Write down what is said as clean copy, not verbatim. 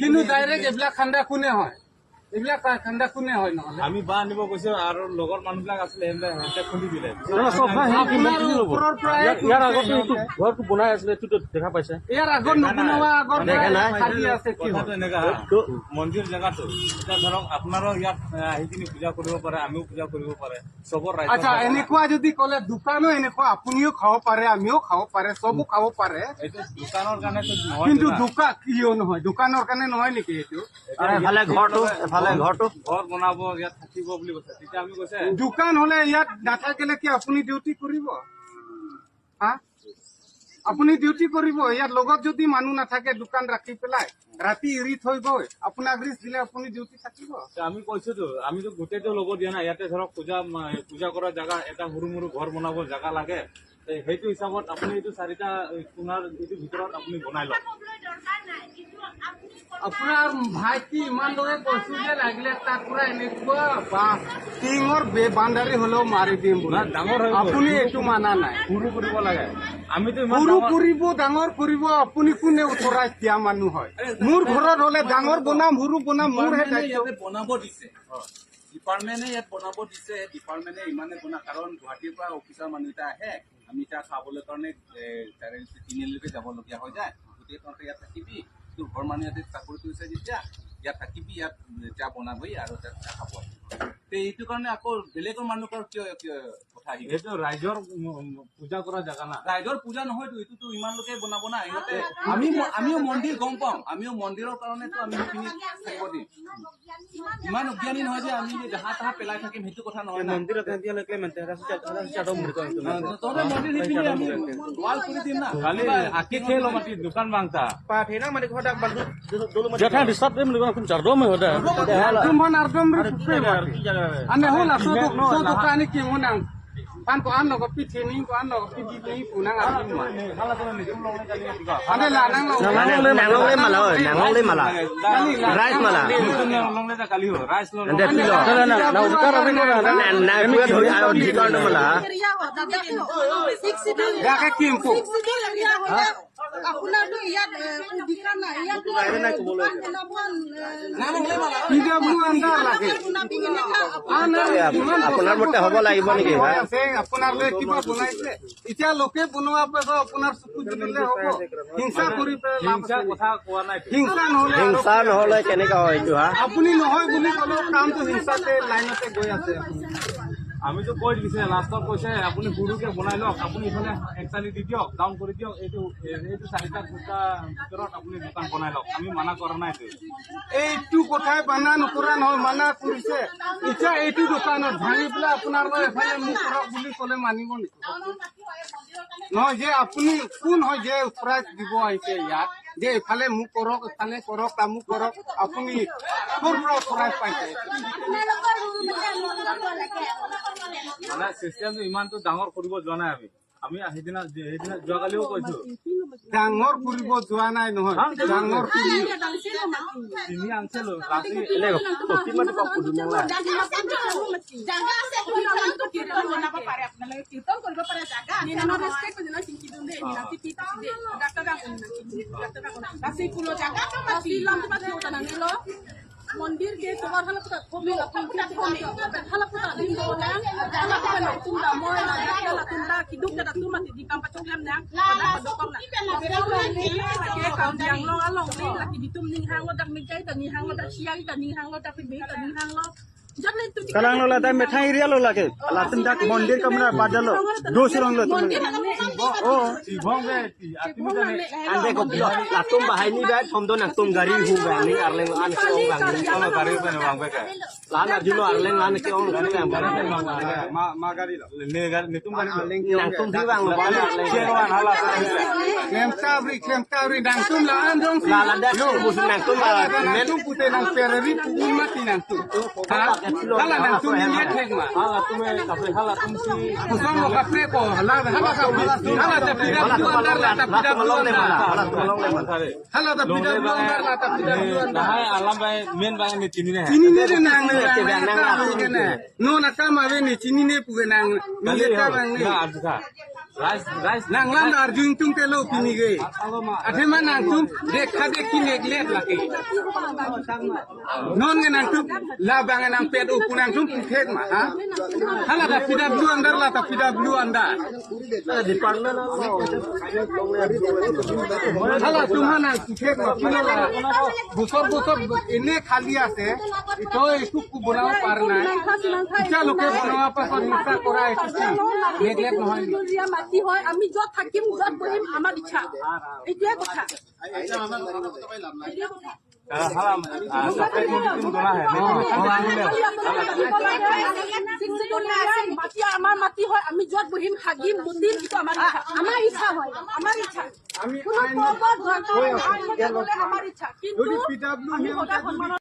কিন্তু ডাইৰেক্ট এইবিলাক খান্দা কোনে হয়? এইবিলাক খান্দা কোনে হয় নহ'লে? আমি বাঁহ আনিব গৈছো আৰু লগৰ মানুহবিলাক আছিলে, সিহঁতে খুন্দি দিলে। ইয়াৰ আগত ঘৰটো বনাই আছিলে, এইটোতো দেখা পাইছে। ইয়াৰ আগত নবনোৱা আগৰ আছে। কি কথাটো এনেকা, মন্দিৰ জেগাটো এতিয়া ধৰক আপোনাৰো ইয়াত আহি কিনি পূজা কৰিব পাৰে, আমিও পূজা কৰিব পাৰে, চবৰ ৰাইজৰ। আচ্ছা, এনেকুৱা যদি ক'লে দোকানো এনেকুৱা আপুনিও খাব পাৰে, আমিও খাব পাৰে, চবো খাব পাৰে। এইটো দোকানৰ কাৰণেতো নহয়। কিন্তু দোকান কিয় নহয়? দোকানৰ কাৰণে নহয় নেকি এইটো? এফালে ঘৰটো, এফালে ঘৰটো, ঘৰ বনাব, ইয়াত থাকিব বুলি কৈছে। তেতিয়া আমি কৈছে দোকান হলে ইয়াত নাথাকিলে কি আপুনি ডিউটি কৰিব? হা, আপুনি ডিউটি কৰিব? ইয়াত লগত যদি মানুহ নাথাকে, দোকান ৰাখি পেলাই ৰাতি এৰি থৈ গৈ আপোনাক ৰিস্ক দিলে আপুনি ডিউটি থাকিব? আমি কৈছোতো, আমিতো গোটেইটো ল'ব দিয়া নাই। ইয়াতে ধৰক পূজা পূজা কৰা জেগা এটা সৰু মৰু ঘৰ বনাব জেগা লাগে, সেইটো হিচাপত আপুনি এইটো চাৰিটা কোণাৰ এইটো ভিতৰত আপুনি বনাই লওক। আপোনাৰ ভাইটি ইমান দৰে কৈছো যে লাগিলে তাত পৰা এনেকুৱা বা টিঙৰ বাউণ্ডাৰী হলেও মাৰি দিম বোলে। ডাঙৰ হৈ আপুনি এইটো মানা নাই। সৰু কৰিব লাগে। আমিতো সৰু কৰিব, ডাঙৰ কৰিব, আপুনি কোনে উঠৰাই দিয়া মানুহ হয়? মোৰ ঘৰত হলে ডাঙৰ বনাম, সৰু বনাম, মোৰহে দায়িত্ব। বনাব দিছে ডিপাৰ্টমেণ্টে, ইয়াত বনাব দিছে ডিপাৰ্টমেণ্টে, ইমানে বনা। কাৰণ গুৱাহাটীৰ পৰা অফিচাৰ মানুহ এটা আহে, আমি এতিয়া খাবলৈ কাৰণে তিনিআলিলৈকে যাবলগীয়া হৈ যায়। গতিকে তহঁতে ইয়াত থাকিবি, তোৰ ঘৰ মানুহ ইয়াতে চাকৰি কৰিছে যেতিয়া ইয়াত থাকিবি, ইয়াত এতিয়া বনাবি আৰু তাত খাব। এইটো কাৰণে আকৌ বেলেগৰ মানুহৰ কিয় কিয় কথা আহিব? এইটো ৰাইজৰ পূজা কৰা জেগা না। ৰাইজৰ পূজা নহয়তো, এইটোতো ইমান লোকে বনাব না ইহঁতে। আমি আমিও মন্দিৰ গম পাওঁ, আমিও মন্দিৰৰ কাৰণেতো আমি সেইখিনি থাকিব দিম। ইমান অজ্ঞানী নহয় যে আমি জাহা তাহা পেলাই থাকিম, সেইটো কথা নহয়। তহঁতে মন্দিৰ সেইপিনি আমি ৱাল কৰি দিম না। খালি আকি খেল মাটি দোকান বাংতা আপোনাৰতো ইয়াত অধিকাৰ নাই, ইয়াত আপোনাৰ মতে হ'ব লাগিব নেকি? আপোনাৰ কিবা বনাইছে এতিয়া লোকে বনোৱা পাছত আপোনাৰ চকু জ্বলিলে হ'ব? হিংসা কৰি কথা কোৱা নাই। হিংসা নহলে, হিংসা নহলে কেনেকা হয় এইটো? হা, আপুনি নহয় বুলি ক'লেও কামটো হিংসাতে লাইনতে গৈ আছে। আমিতো কৈ দিছে, লাষ্টত কৈছে আপুনি সৰুকে বনাই লওক, আপুনি ইফালে এক চালি দি দিয়ক, ডাউন কৰি দিয়ক, এইটো এইটো চাৰিটা দুটা ভিতৰত আপুনি দোকান বনাই লওক, আমি মানা কৰা নাই। এইটো কথাই মানা নকৰা নহয়, মানা কৰিছে। এতিয়া এইটো দোকানত ভাঙি পেলাই আপোনাৰ এফালে মোক কৰক বুলি ক'লে মানিব নেকি? নহয় যে আপুনি কোন হয় যে উৎসৰাজ দিব আহিছে ইয়াত যে এইফালে মোক কৰক, এইফালে কৰক, তামুক কৰক, আপুনি ক'ৰ পৰা উৎসৰাজ পাইছে? মানে চিষ্টেমটো ইমানটো ডাঙৰ কৰিব যোৱা নাই আমি। আমি সেইদিনা সেইদিনা যোৱাকালিও কৈছো, ডাঙৰ কৰিব যোৱা নাই নহয়, ডাঙৰ তিনি আনছিলো। মন্দিৰ কে তোমাৰ হালা কমে কমে হালা পুতা দিন দোলা হালা পুতা না তুমরা মই না হালা তুমরা কি দুক তা তুমা দি কাম পাচং lam na da pa dokong na ke kaung yang long along le la ki bitum ning hang lo dak mi jai ta ni hang lo dak siang ta ni hang lo dak mi ta ni hang lo kalang lo la ta methai area lo lage latin dak mondir kamra badalo dos rong lo o ibong be ande ko latum bahai ni ba thomdo nang tum gari hu ba ni arleng an ke ong bang ni kono gari ba ni bang be ka lan arjuno arleng lan ke ong gari bang ma ma gari lo ne gari ni tum gari nang tum thi bang lo arleng chewan hala klem tabri nang tum la an dong la la da bu nang tum ba men tum pute nang pereri pu mati nang tum hala nang tum ni thek ma hala tum e kapre hala tum si kusam lo kapre ko hala hala ka hala ta pida tu andar la ta pida long le mala hala tum long le mala hala ta pida tu andar la ta pida tu andar hai alam bai men bai ni chini ne chini ne re nang ne nang ne no na ka ma ve ni chini ne pu nang ni le ka bang ne na arja ৰাইজ ৰাইজ Nanglam Arjun tung telo pini ge. Athema nangtum dekha dekhi neglect lake. Non ge nangtum la bang nang pet u punang tum phek ma ha. Hala da PW under la ta PW under. Department hala tumha nang phek ma pino la. বছৰ বছৰ এনে খালী আছে, তই একো বনাব পাৰ নাই। এতিয়া লোকে বনোৱাৰ পাছত হিংসা কৰা এইটো কি নেগলেক্ট নহয় নেকি? মাটি হয়, আমি য'ত থাকিম, য'ত বহিম, আমাৰ ইচ্ছা। এইটোৱে কথা। চাফাই কমিটি বনা হে। মাটি আমাৰ মাটি হয়, আমি য'ত বহিম, হাগিম, মুতিম, এইটো আমাৰ ইচ্ছা, আমাৰ ইচ্ছা হয়, আমাৰ ইচ্ছা। আমি কোনো আইন পৰ্বত আমাৰ ইচ্ছা, কিন্তু যদি PW আমি সদায় সন্মানৰ